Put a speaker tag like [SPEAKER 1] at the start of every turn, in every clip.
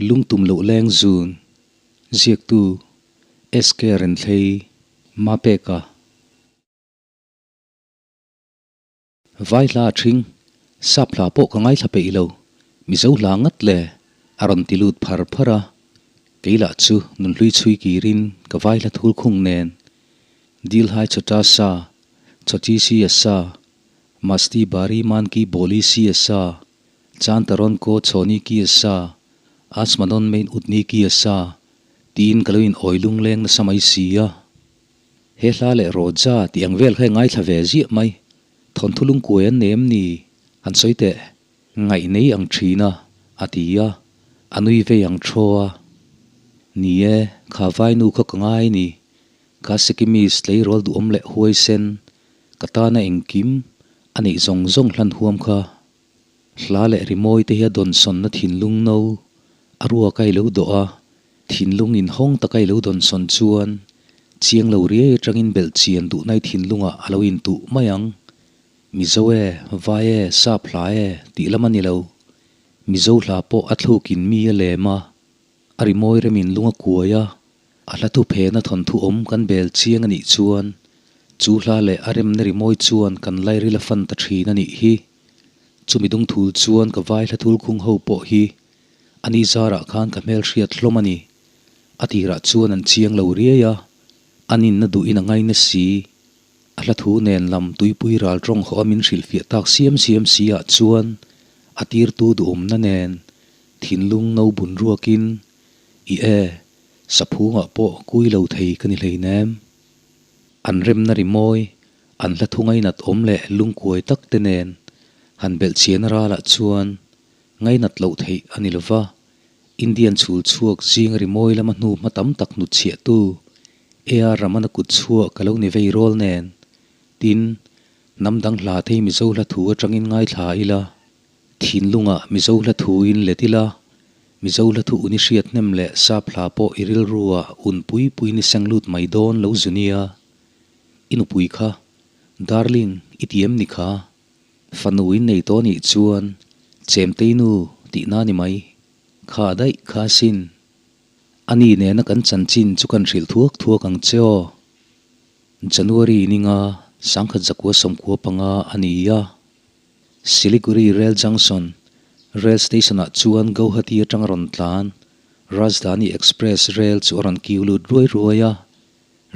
[SPEAKER 1] Lungtum loh leng zun, ziaktu SK Renthlei, Mapeka. Vai hla a ṭhing, sap hla pawh ka ngaithla peih lo, Mizo hla ngat le, a rawn ti lut phar phar a. Kei lah chu nunhlui chhui kirin ka vai hla thul khung nen, Dil hai chawta sa, chawchi si a sa, Masti bari man ki boli si a sa, Chan taron ko chawni ki a sa, Asmanon mein utni ki a sa, tiin ka lo in awi lungleng nasa mai si a. He hla leh Roja tih ang vel kha i ngaithla ve ziah mai. Thawnthu lungkuai an nei em ni? Han sawi teh. Ngaih nei ang thin a, a ti a, a nui vei ang thaw a. Ni e, kha vainu kha ka ngai ni. Kha Sikkimese tleirawl duhawm leh huaisen, ka tana engkim a neih zawng zawng hlan huam kha. Hla leh rimawi te hi a dawnsawnna thinlung no a ruak a i lo dawh a, thinlung inhawng taka i lo dawnsawn chuan chiang lo riai atangin belh chian duhna i thinlungah a lo intuh mai ang. Mizo e, vai e, sap hla e tih lam a ni lo. Mizo hla pawh a thlukin mi a lem a, a rimawi remin lung a kuai a, a hla thu phena thawnthu awm kan bel chiang a nih chuan chu hla leh a remna rimawi chuan kan lairil a fan ta thin a nih hi. Chumi dungthul chuan ka vai hla thul khung ho pawh hi a ni zarah khan ka hmelhriat hlawm a ni. A tirah chuan an chiang lo riai a, a ninna duhin a ngaina si. A hla thu nen lam tuipui ral tawng haw a min hrilhfiah tak siam siam si ah chuan a tirtu duhawmna nen thinlung no bun ruakin, I e, saphungah pawh kui lo thei ka ni hleinem. An remna rimawi An hla thu ngainat awm leh lungkuai tak te nen han belhchian ralah chuan ngainat loh theih a ni lova, Indian chhul chhuak zing rimawi lama hnu hma tam tak hnutchhiahtu AR Ramana kut chhuah ka lo ni vei rawl nen, tin, hnam dang hla thei Mizo hla thu atangin ngaithla ila, thinlungah Mizo hla thuin let ila, Mizo hla thu uni hriat hnem leh sap hla pawh i rilruah un pui pui ni seng lut mai dawn lo zu nia. I nupui kha, Darling, i ti em ni kha? Fanu in nei tawh nih chuan Chemtei nu tih na ni mai. Kha daih kha sin. A ni nena kan chanchin chu kan hrilh thuak thuak ang che aw. January ninga sangkhat zakua sawmkua panga a ni a. Siliguri Rail Junction, Rail Station ah chuan Gauhati atanga rawn tlan Rajdhani Express Rail chu a rawn kiu lut ruai ruai a.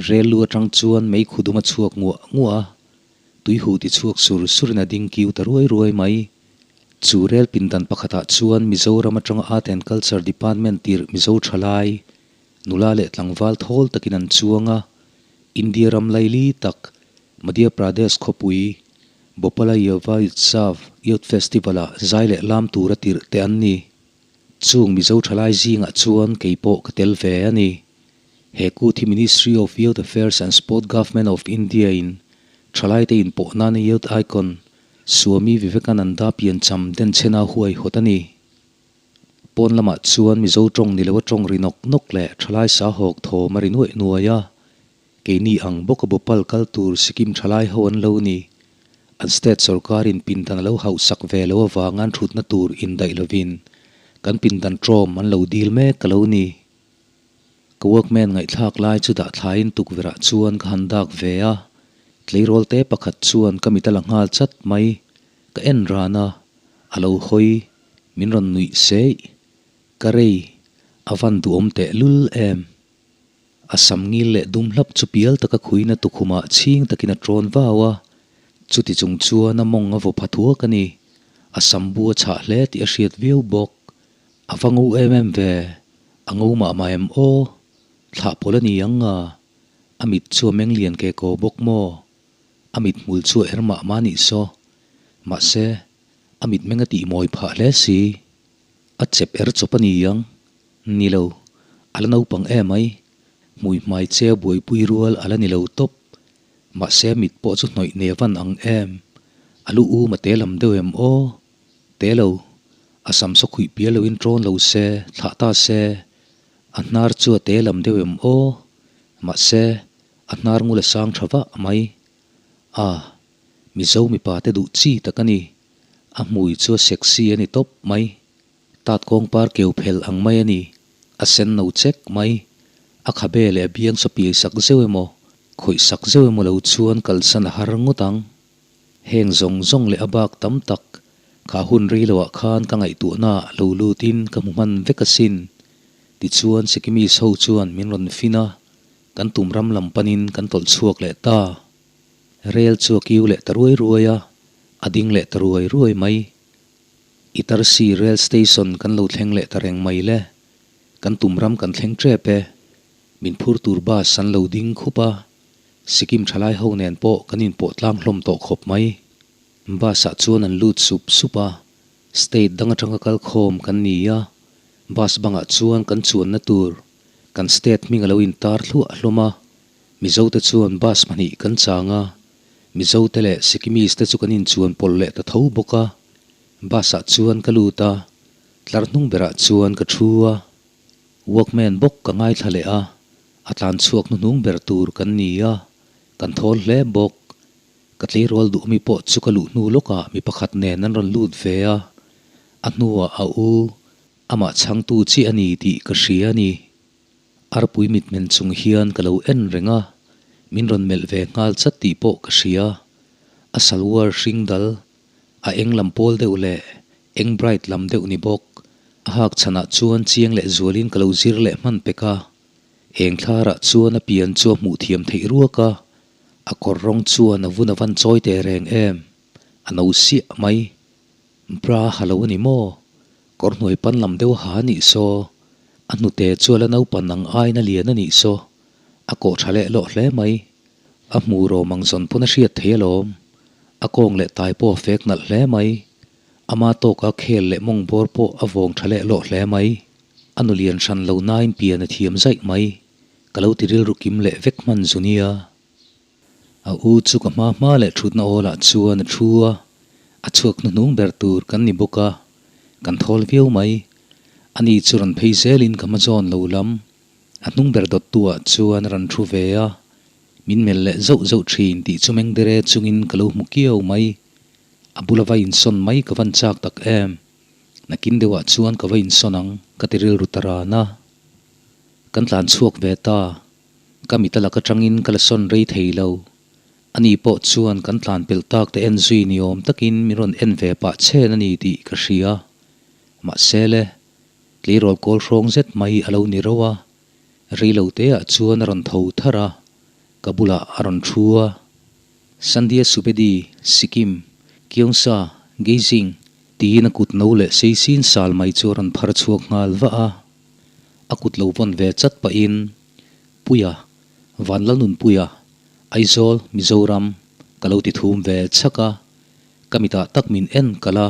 [SPEAKER 1] Rel lu atang chuan mei khudum a chhuak nguah nguah a, tui huh ti chhuak sur surin a ding kiu ta ruai ruai mai. Chu rel pindan pakhatah chuan Mizoram atanga Art and Culture Department tirh Mizo thalai, nula leh tlangval thawl takin an chuang a, India ram laili tak, Madhya Pradesh khawpui, Bhopal-a Yuva Utsav Youth Festival-ah zai leh lam tura tirh te an ni. Chung Mizo thalai zingah chuan kei pawh ka tel ve a ni. He kut hi Ministry of Youth Affairs and Sport Government of India in thalaite inpawh nana Youth Icon Swami Vivekananda piancham denchhena huaihawt a ni. Pawn lamah chuan Mizo tawng ni lo a tawng ri nawk nawk leh thalai sa hawk thawm a ri nuaih nuai a. Keini ang bawka Bhopal kal tur Sikkim thalai ho an lo ni. An state sorkarin pindan a lo hauhsak ve lo avanga an thutna tur indaih lovin kan pindan tawm an lo dil mek a lo ni. Ka workman ngaihthlak lai chu dah thlaiin tukverhah chuan ka han dak ve a, tleirawl te pakhat chuan ka mit a la nghal chat mai. Ka en ran a, a lo hawi, min rawn nuih seih. Ka rei, a van duhawm teh lul em. A sam ngil leh dum hlap chu pial taka khuina tukhumah chhing takin a tawn vau a, chuti chung chuan a mawng a vaw pha thuak a ni. A sam bu a chhah hle tih a hriat viau bawk. A va ngo em em ve, a ngo mah mah em aw, thlah pawl a ni ang a, a mit chu a meng lian ke ko bawk maw, a mit hmul chu a er mah mah nih saw, mahse, a mit meng a tih mawi phah hle si, a chep er chawp a ni ang, ni lo, a la naupang em ai, hmui hmai che a buaipui rual a la ni lo tawp, mahse a mit pawh chu hnawih ne van ang em, a lu um a te lam deuh em aw, te lo. A sam saw khuih pial loin ṭawn lo se, thlah ta se, a hnar chu a te lam deuh em aw? Mahse, a hnar ngul a sang ṭha vah mai. A, Mizo mipa te duh chi tak a ni. A hmui chu a sexy a ni tawp mai. Tat kawng par keu phel ang mai a ni. A sen no chek mai. A khabe leh a biang saw piai sak zeuh emaw, khawih sak zeuh emaw lo chuan kalsan a har ngawt ang. Heng zawng zawng leh a bak tam tak kha hun rei loah khan ka ngaihtuahna lo lutin ka hmu hman vek asin. Tichuan Sikkimese ho chuan min rawn fin a, kan tum ram lam panin kan tawlh chhuak leh ta. Rel chu a kiu leh ta ruai ruai a, a ding leh ta ruai ruai mai. Itarsi Rail Station kan lo thleng leh ta reng mai le. Kan tum ram kan thleng tep e. Min phur tur bus an lo ding khup a, Sikkim thalai ho nen pawh kan inpawh tlang hlawm tawh khawp mai. Bus ah chuan an lut sup sup a, state dang atanga kal khawm kan ni a, bus bangah chuan kan chuanna tur kan state hming a lo intar thluah hlawm a, Mizo te chuan bus pahnih kan chang a, Mizo te leh Sikkimese te chu kan inchuan pawlh leh ta tho bawk a, bus ah chuan ka lut a, tlar hnung berah chuan ka thu a. Walkman bawk ka ngaithla leh a, a tlan chhuak hnuhnung ber tur kan ni a, kan thawl hle bawk. Ka tleirawl duh mi pawh chu ka luh hnu lawkah mi pakhat nen an rawn lut ve a, a hnuah a u, amah chhangtu chiah a ni tih ka hria a ni. Arpui mitmen chung hian ka lo en reng a, min rawn melh ve nghal chat tih pawh ka hria. A salwar hring dal, A eng lam pawl deuh leh eng bright lam deuh ni bawk. A hak chhanah chuan chiang leh zualin ka lo zir leh hman pek a. Eng thlarah chuan a pian chu a hmuh thiam theih ruak a, a kawr rawng chuan a vun a van chawi teh reng em. A no siah mai. Bra ha lo a ni maw? Kawr hnuai pan lam deuh ha a nih saw. A hnute chu a la naupan ang aiin a lian a nih saw. A kawh tha leh lawh hle mai. A hmu rawm ang zawn pawn a hriat thei alawm. A kawng leh tai pawh a fek nalh hle mai. Ama tawka khel leh mawng bawr pawh a vawng tha leh lawh hle mai. A nu lian hran lo nain pian a thiam zaih mai. Ka lo ti rilru kim leh vek hman zu nia. A u chu ka hma hma leh thutna awlah chuan a thu a, a chhuak hnuhnung ber tur kan ni bawk a, kan thawl viau mai. Ani chu rawn phei zelin ka hma zawn lo lam. A hnung ber dawttu-ah chuan a rawn thu ve a, min melh leh zauh zauh thin tih chu mengdere chungin ka lo hmu kiau mai. A bula va insawn mai ka van chak tak em. Nakin deuhah chuan ka va insawn ang ka ti rilru ta ran a. Kan tlan chhuak ve ta. Ka mit a lak atangin ka la sawn rei thei lo. Ani pawh chuan kan tlan pelh tak te en zui ni awm takin min rawn en ve pah chhen a ni tih ka hria. Mahse le. Tleirawl kawl hrawng zet mai a lo ni rauh a, reilo teah chuan a rawn tho thar a, ka bulah a rawn thu a. Sandhya Subedi, Sikkim, Kyongsa, Geizing, tiin a kut no leh seisin sal mai chu a rawn phar chhuak nghal vah a. A kut lo vawn ve chat pahin, Puia, Vanlalnunpuia, Aizawl, Mizoram, ka lo ti thum ve chhak a, ka mitah tak min en kalh a.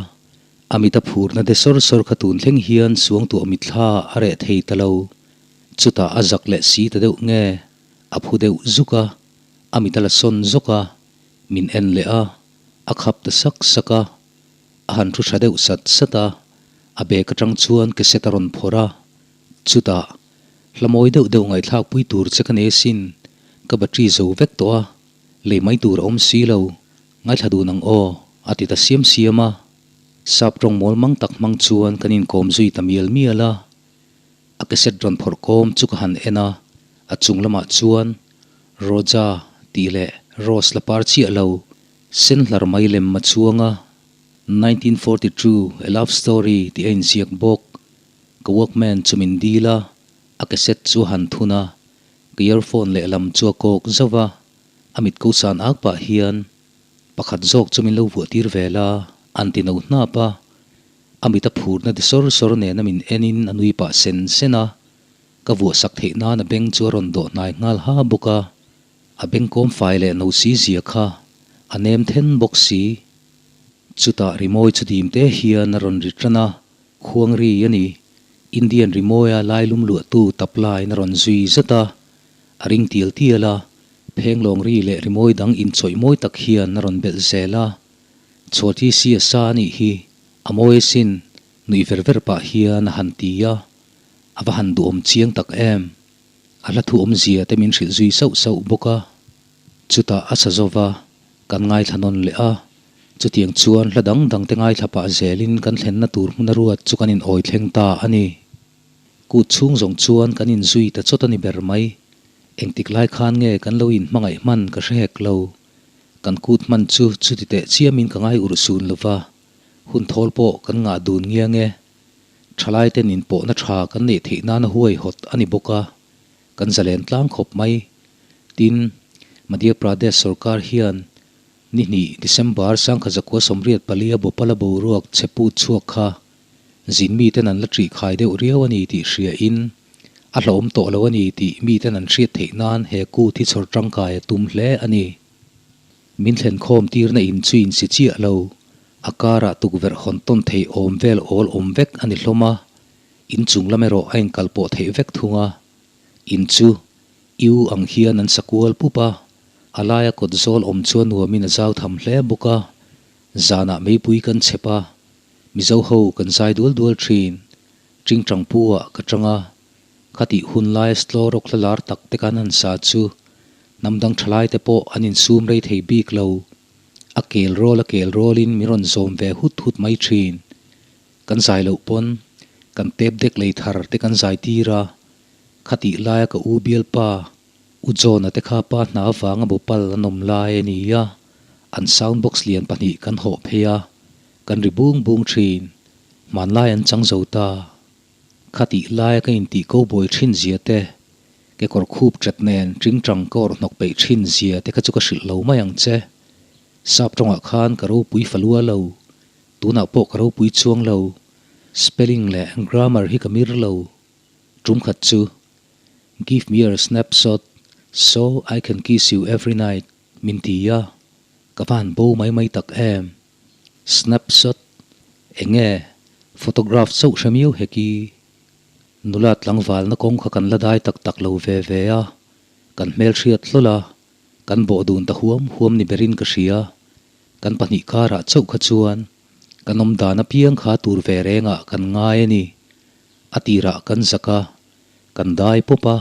[SPEAKER 1] A mit a phurna de sawr sawr kha tun thleng hian suangtuah mitthla a reh thei ta lo. Chutah a zak leh si ta deuh nge, a phu deuh zuk a, a mit a la sawn zawk a, min en leh a, a khap ta sak sak a, a han thu tha deuh sat sat a, a bag atang chuan cassette a rawn phawrh a. Chutah, hla mawi deuh deuh ngaihthlak pui tur che ka nei asin, ka battery zo vek tawh a, lei mai tur a awm si lo, Ngaithla dun ang aw, a ti ta siam siam a. Sap tawng mawl mang tak hmang chuan kan inkawm zui ta mial mial a. A cassette rawn phawrh kawm chu ka han en a, a chung lamah chuan Roja tih leh Rose la par chiah lo, sen hlar mai lem a chuang a, 1942, A Love Story tih a inziak bawk. Ka Walkman chu min dil a, a cassette chu a han thun a, ka earphone lehlam chu a kawk zauh a. A mit ko san ak pah hian pakhat zawk chu min lo vuah tir ve la, an ti no hnap a. A mit a phurna de sawr sawr nena min enin a nui pah sen sen a. Ka vuah sak theih nan a beng chu a rawn dawh hnai nghal ha bawk a. A beng kawm fai leh no si zia kha a nem then bawk si. Chutah rimawi chu dim te hian a rawn ri tan a, khuang ri a ni. Indian rimawia lailum luahtu tap laiin a rawn zui zat a. A ring tial tial a, phenglawng ri leh rimawi dang inchawih mawi tak hian a rawn belh zel a. Chhuat hi si a sa a nih hi, a mawi asin, nuih ver ver pah hian a han ti a. A va han duhawm chiang tak em. A hla thu awmzia te min hrilh zui sauh sauh bawk a. Chutah a sa zo va, kan ngaithla nawn leh a. Chutiang chuan hla dang dang te ngaithla pah zelin kan thlenna tur hmun a ruat chu kan in awi thleng ta a ni. Kut chhung zawng chuan kan in zui ta chawt a ni ber mai. Engtik lai khan nge kan lo in hmangaih hman ka hre hek lo. Kan kut hman chu chuti teh chiamin ka ngai urh sun lo va, hun thawl pawh kan ngah dun ngiang e. Thalai ten inpawhna tha kan neih theih nana huaihawt a ni bawk a, kan zalen tlang khawp mai. Tin, Madhya Pradesh sorkar hian ni hnih December 1984 a Bhopal-a boruak chhe put chhuak kha zin miten an la ṭih khai deuh riau a ni tih hriain a hlawm tawh lo a ni tih miten an hriat theih nan he kut hi chhawr tangkai a tum hle a ni. Min thlen khawm tirna in chu insi chiah lo, a karah tukverh hawn tawn theih awm vel awl awm vek a ni hlawm a, in chung lam erawh a inkal pawh theih vek thung a. In chu U ang hian an sa kual pup a, a laia kawt zawl awm chu a nuamin a zau tham hle bawk a, zanah meipui kan chhep a, Mizo ho kan zai dual dual thin, Tingtang pu ah ka tang a, khatih hun laia slow rock hla lar tak te kan han sa chu hnam dang thalai te pawh an insum rei thei bik lo. A kel rawl a kel rawlin min rawn zawm ve hut hut mai thin. Kan zai loh pawn kan tep dek lei thar te kan zai tir a, khatih laia ka u bialpa U John-a te kha pa hna avanga Bhopal an awm lai a ni a, an sound box lian pahnih kan hawh phei a, kan ri bung bung thin. Hmanlai an chang zo ta. Khatih laia ka intih ko buai thin zia te, kekawr khup chat nen tingtang ka awrh hnawk peih thin zia te kha chu ka hrilh lo mai ang che. Sap tawngah khan ka ropui falua lo, tunah pawh ka ropui chuang lo. Spelling leh grammar hi ka mir lo. Tum khat chu, Give me your snapshot so I can kiss you every night min ti a, ka va han bo mai mai tak em. Snapshot, Enge photograph chauh hre miau heki? Nula tlangvalna kawng kha kan la dai tak tak lo ve ve a, kan hmelhriat hlawl a, kan bawh dun ta huam huam ni berin ka hria. Kan pahnih karah chauh kha chuan kan awm dan apiang kha tur ve rengah kan ngai a ni. A tirah kan zak a, kan dai pawp a,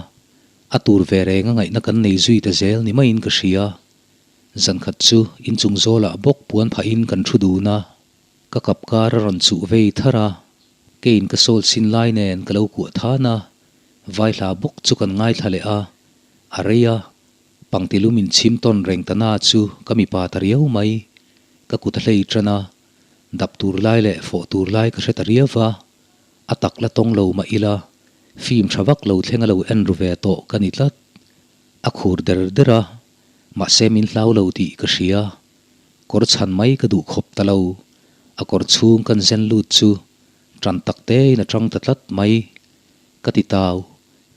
[SPEAKER 1] a tur ve reng a ngaihna kan nei zui ta zel ni maiin ka hria. Zankhat chu inchung zawlah bawk puan phahin kan thu dun a, ka kap kar a rawn chuh vei thar a, keiin ka sawl sin lai nen ka lo kuah than a, vaihla bawk chu kan ngaithla leh a, a rei a, pangtilum in chhim tawn reng ta na chu ka mipa ta riau mai, ka kut a hlei tan a, dap tur lai leh fawh tur lai ka hre ta riau va, a tak la tawng lo mah ila, film tha vak lo thleng a lo en ru ve tawh ka ni tlat. A khur der der a, mahse min hlau lo tih ka hria. Kawr chhan mai ka duh khawp ta lo, a kawr chhung kan zen lut chu tan tak tein a tang ta tlat mai. Ka ti tau,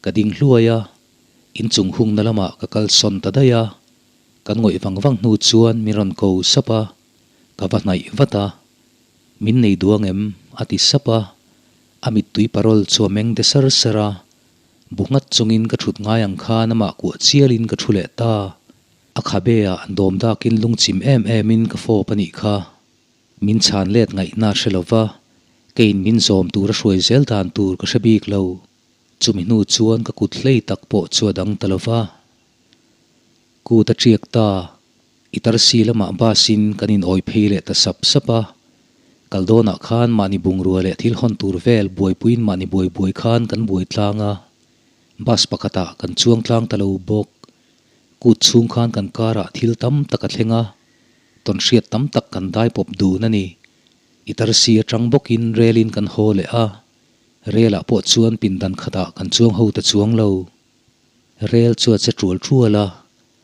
[SPEAKER 1] ka ding hluai a, inchung hungna lamah ka kal sawn ta daih a. Kan ngawih vang vang hnu chuan min rawn ko sap a, ka va hnaih vat a. Min nei duang em? a ti sap a, a mittui parawl chu a meng de sar sar a. Bu nghat chungin ka thut ngai ang khan amah kuah chialin ka thu leh ta. A khabe ah dawm dakin lungchim em em in ka fawp a nih kha. Min chhan let ngaihna hre lo va, keiin min zawm tur a hruai zel dan tur ka hre bik lo. Chumi hnu chuan ka kut hlei tak pawh chu a dang ta lo va. Kut a tiak ta. I tarsi lamah bus in kan in awi phei leh ta sap sap a. Kal dawnah khan mahni bungrua leh thil hawn tur vel buaipuiin mahni buai buai khan kan buai tlang a, bus pakhatah kan chuang tlang ta lo bawk. Kut chhung khan kan karah thil tam tak a thleng a, tawnhriat tam tak kan dai pawp dun a ni. I tarsi atang bawkin relin kan haw leh a, relah pawh chuan pindan khatah kan chuang ho ta chuang lo. Rel chu a che tual tual a,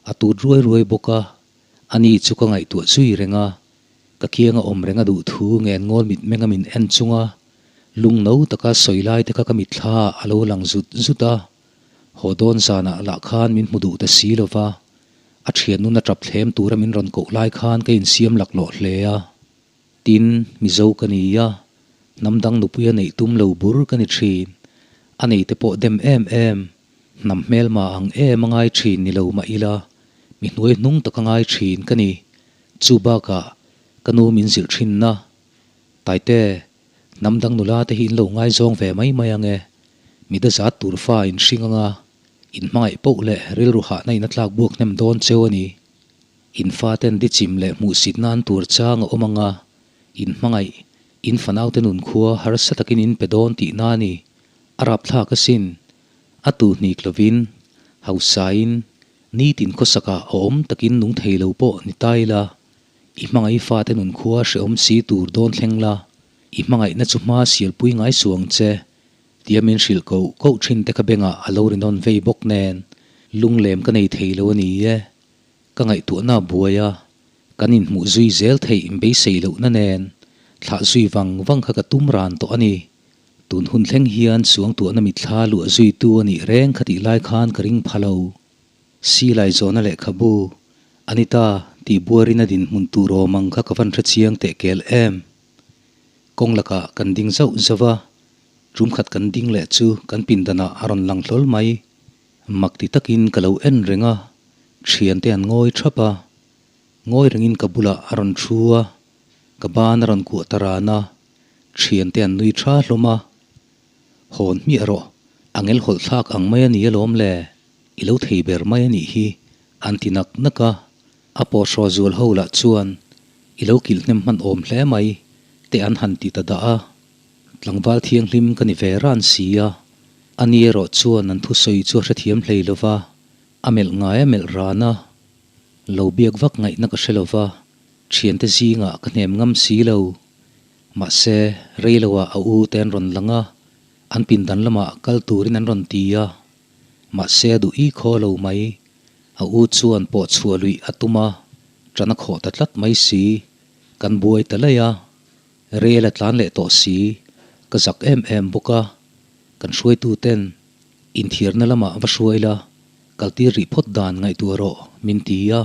[SPEAKER 1] a tut ruai ruai bawk a, ani chu ka ngaihtuah zui reng a. Ka kianga awm reng a duh thu ngen ngawl mitmeng a min en chung a, lung no taka sawi lai te kha ka mitthla ah a lo lang zut zut a. Haw dawn zanah lah khan min hmu duh ta si lo va, a thiannun a tap thlem tura min rawn koh lai khan ka insiam laklawh hle a. Tin, Mizo ka ni a, hnam dang nupui a neih tum lo bur ka ni thin. A nei te pawh dem em em, hnam hmelma ang em a ngai thin ni lo mah ila, mi hnuai hnung taka ngai thin ka ni. Chu bakah ka nu min zilh thinna, Taite, hnam dang nula te hi in lo ngaizawng ve mai mai ang e, mi da zat tur fa in hring anga, in hmangaih poh leh rilru hahna in a tlak buak hnem dawn cheu a ni. In faten dichim leh hmuhsit nan tur chang a awm ang a, in hmangaih, in fanaute nun khua harsa takin in pe dawn tih na ni. A rapthlak asin. A tu hnik lovin, hausain, nitin khawsakah awm takin nung thei lo pawh ni ta ila, i hmangaih fate nun khua hrehawm si tur dawn thleng la, i hmangaihna chu hma sialpui ngai suh ang che. Tia min hrilh koh koh thin te kha bengah a lo ri nawn vei bawk nen, lunglem ka nei thei lo a ni e. Ka ngaihtuahna a buai a, kan inhmuh zui zel theih beisei lohna nen thlah zui vang vang kha ka tum ran tawh a ni. Tun hun thleng hian suangtuahna mitthla luah zuitu a nih reng kha tih lai khan ka ring pha lo. Silai zawhna lehkhabu, Anita, tih buarin a dinhmun tur awm ang kha ka van hrechiang teh kel em. Kawng lakah kan ding zauh zauh a, tum khat kan ding leh chu kan pindanah a rawn lang hlawl mai. Mak ti takin ka lo en reng a, thiante an ngawi thap a. Ngawi rengin ka bulah a rawn thu a, ka ban a rawn kuah ta ran a, thiante an nui tha hlawm a. Hawn hmiah rawh, a ngel hawlh thlak ang mai a ni alawm le, i lo thei ber mai a nih hi, an ti nak nak a. A pawhraw zual ho lah chuan, I lo kilh hnem hman awm hle mai, te an han ti ta dah a. Tlangval thianghlim ka ni ve ran si a, a ni erawh chuan an thusawi chu a hrethiam hlei lo va, a melh ngai a melh ran a. Lo biak vak ngaihna ka hre lo va, thiante zingah ka hnem ngam si lo. Mahse, rei loah a u te an rawn lang a, an pindan lamah kal turin an rawn ti a. Mahse a duh i khaw lo mai. A u chuan pawh chhuah luih a tum a, ṭan a khawh ta tlat mai si. Kan buai ta laih a, rel a tlan leh tawh si, ka zak em em bawk a. Kan hruaitu ten inthiarna lamah va hruai la, kaltir rih phawt dan ngaihtuah rawh min ti a.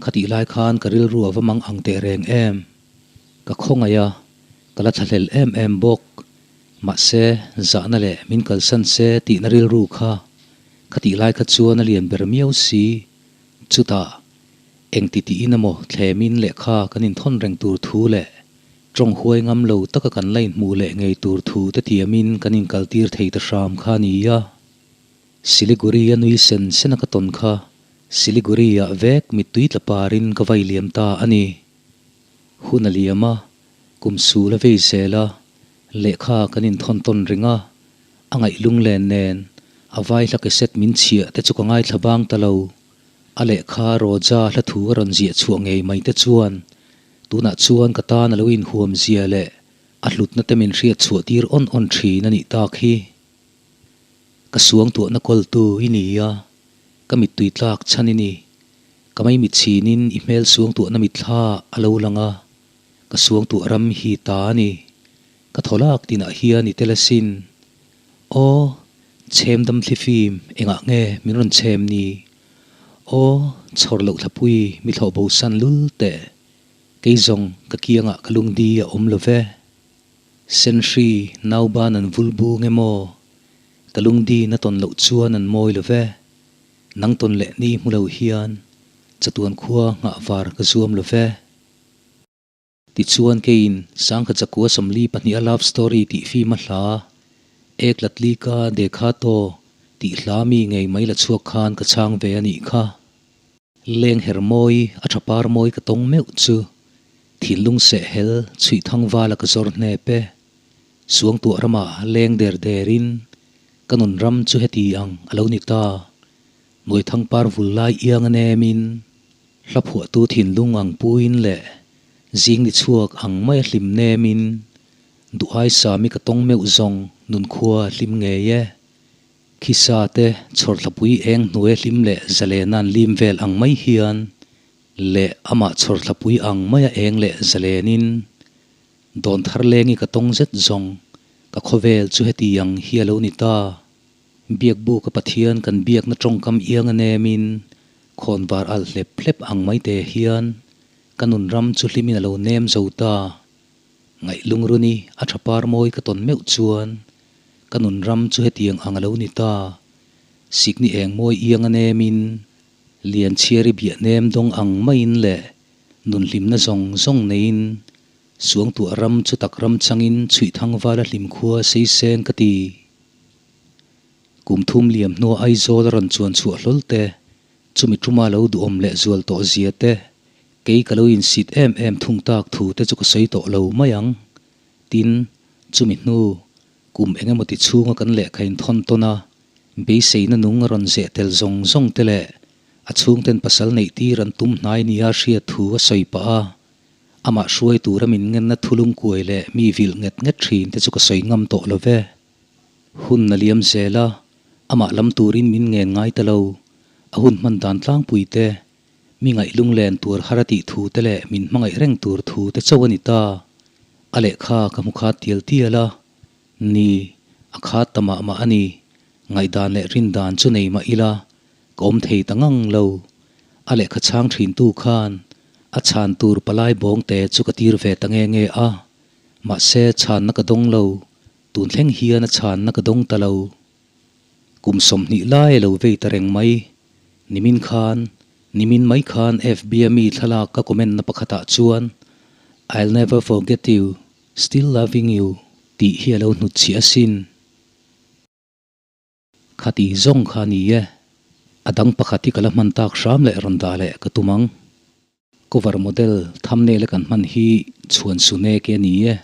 [SPEAKER 1] Khatih lai khan ka rilru a va mang ang teh reng em. Ka khawngaih a, ka la thlahlel em em bawk. Mahse, zahna leh min kalsan se tihna rilru kha khatih lai kha chuan a lian ber miau si. Chutah, engti tiin emaw thlemin lehkha kan inthawn reng tur thu leh tawng huai ngam lo taka kan la inhmuh leh ngei tur thu te tiamin kan inkaltir thei ta hram kha a ni a. Siliguri-a nui sen sena ka tawn kha Siliguri-ah vek mittui tla parin ka vai liam ta a ni. Hun a liam a, kum sul a vei zel a, lehkha kan inthawn tawn reng a, a ngaih lunglen nen a vai hla cassette min chhiah te chu ka ngaithla bang ta lo. A lehkha Roja hla thu a rawn ziah chhuah ngei mai te chuan tunah chuan ka tan a lo inhuam zia leh a hlutna te min hriat chhuah tir awn awn thin a nih tak hi. Ka suangtuahna kawltu i ni a, ka mittui tlak chhan i ni. Ka maimichhinin i hmel suangtuahna mitthla a lo lang a, ka suangtuah ram hi ta a ni. Ka thaw lak tinah hian i tel asin. Aw, chhem dam thlifim engah nge min rawn chhem ni? Aw, chhawr loh thlapui mi thlawh bo san lul teh. Kei zawng ka kiangah ka lungdi a awm lo ve. Senhri nauban an vul bung emaw? Ka lungdi na tawn loh chuan an mawi lo ve. Nang tawn leh ni hmu lo hian chatuan khua nghah var ka zuam lo ve. Tichuan keiin Sangkha Chakua 42 a love story tih film a hla Ek Latli Ka Dekha To tih hla mi ngei mai la chhuak khan ka chhang ve a nih kha. Leng her mawi a tha par mawi ka tawng meuh chu thinlung seh hel chhuih thang vala ka zawr hnep e. Suangtuah ramah leng der derin ka nun ram chu heti ang a lo ni ta. Nuaithang par vul lai iang a nemin hla phuahtu thinlung ang puin leh zing ni chhuak ang mai a hlim nemin duhai sami ka tawng meuh zawng nunkhua hlim ngei e. Khisa te chhawrthlapui eng hnuai hlim leh zalen an lim vel ang mai hian leh amah chhawrthlapui ang maia eng leh zalenin dawn thar lengi ka tawng zet zawng ka khawvel chu heti ang hi a lo ni ta. Biakbu ka Pathian kan biakna tawngkam iang a nemin khawnvar alh hlep hlep ang mai te hian ka nun ram chu hlimin a lo nem zo ta. Ngaih lungruni a tha par mawi ka tawn meuh chuan ka nun ram chu hetiang ang a lo ni ta. Sikni eng mawi iang a nemin lian chhiari biah nem dawng ang maiin leh nun hlimna zawng zawng neiin suangtuah ram chu tak ram changin chhuih thangvala hlim khua sei seng ka ti. Kum thum liam hnua Aizawl a rawn chuan chhuah hlawl te, Chumi tuma lo duhawm leh zual tawh zia te, kei ka lo insit em em thung tak thu te chu ka sawi tawh lo mai ang. Tin, chumi hnu, kum eng emaw ti chhunga kan lehkha inthawn tawn a, beiseina nung a rawn zeh tel zawng zawng te leh a chhungten pasal neih tir an tum hnai nia hriat thu a sawi pah a, amah hruai tura min ngenna thulung kuai leh mi vilh nget nget thin te chu ka sawi ngam tawh lo ve. Hun a liam zel a, amah lam turin min ngen ngai ta lo. A hun hman dan tlangpui te, mi ngaih lunglen tur har a tih thu te leh min hmangaih reng tur thu te chauh a ni ta. A lehkha ka hmu khat tial tial a, ni, a khat ta mah mah a ni. Ngaihdan leh rindan chu nei mah ila, ka awm thei ta ngang lo. A lehkha chhang thintu khan a chhan tur palai bawngte chu ka tir ve ta nge nge a, mahse chhanna ka dawng lo. Tun thleng hian a chhanna ka dawng ta lo. Kum 20 lai a lo vei ta reng mai. Nimin khan, nimin mai khan FB a mi thlalak ka comment na pakhatah chuan I'll never forget you, still loving you tih hi a lo hnutchhiah asin. Khati zawng kha ni e. A dang pakhat hi ka la hman tak hram leh rawn dah leh ka tum ang. Cover model thumbnail a kan hman hi chhuan su nek e a ni e.